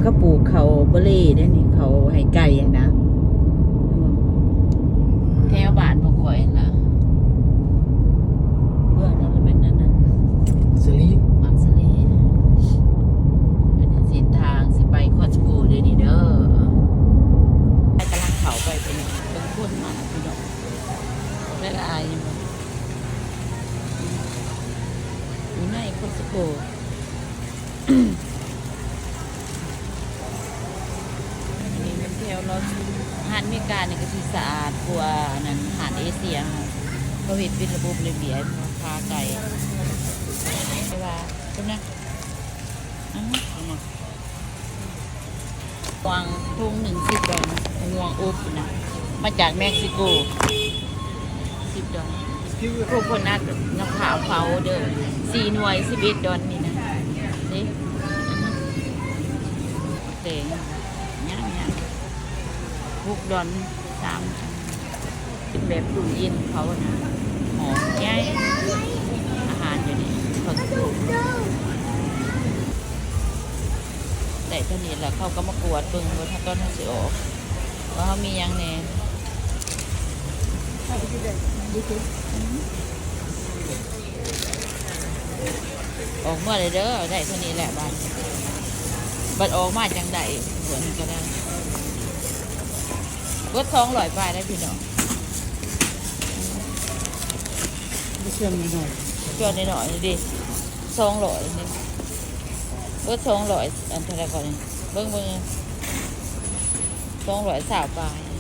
ເຂົາປູກເຂົ້າບໍເລເດ້ນີ້ ເຂົ້າໄຮ່ໄກ່ຫັ້ນນະ ແຖວບ້ານພວກຂ້ອຍຫັ້ນນະ ເບື້ອງນັ້ນລະແມ່ນອັນນັ້ນ ສາລີ ໝາກສາລີ ເປັນເສັ້ນທາງຊິໄປຄອສໂກເດ້ນີ້ເດີ ກຳລັງເຂົ້າໄປ ເປັນເບິ່ງຄົນມາພີ່ນ້ອງ ຫຼາຍໆ ຢູ່ໃນຄອສໂກ. ອັນນີ້ແມ່ນແຖວລອດ ຮ້ານເມການີ້ກໍຊິສະອາດກວ່າອັນນັ້ນ ຮ້ານເອເຊຍເຮົາ ເຂົາເຮັດເປັນລະບົບລະບຽບ ພາໄກ ແຕ່ວ່າຕົວນັ້ນ ອັນນີ້ ໝາກມ່ວງ ຖົງໜຶ່ງສິບດອນ ໝາກມ່ວງອົບນະ ມາຈາກເມັກຊິໂກ ສິບດອນ ໂຄໂຄນັດ ນະ ເຜົາເດີ້ ສີ່ໜ່ວຍ ສິບເອັດດອນນີ້ນະ ເດ້ ແຕ່ຍັງ ຍັງ ຫົກດອນ ສາມ ເປັນແບບຕູ້ເຢັນເຂົານະ ໝໍ້ໃຫຍ່ ອາຫານຢູ່ນີ້ ເຂົາ ໄດ້ເທົ່ານີ້ລະ ເຂົາກໍມາກວດເບິ່ງວ່າຕອນເຮົາຊິອອກ ວ່າເຮົາມີຫຍັງແດ່ ອອກເມືອເລີຍເດີ ໄດ້ເທົ່ານີ້ແຫຼະບາດ ບັດອອກມາຈັ່ງໄດ້ ບວກນີ້ກໍໄດ້ ເບິດສອງຮ້ອຍປາຍໄດ໋ພີ່ນ້ອງ ເຄື່ອງນ້ອຍໆ ເຄື່ອງນ້ອຍໆນີ້ເດ້ ສອງຮ້ອຍນີ້ ເບິດສອງຮ້ອຍ ອັນເທົ່າໃດກ່ອນນີ້ ເບິ່ງ ເບິ່ງ ສອງຮ້ອຍຊາວປາຍ.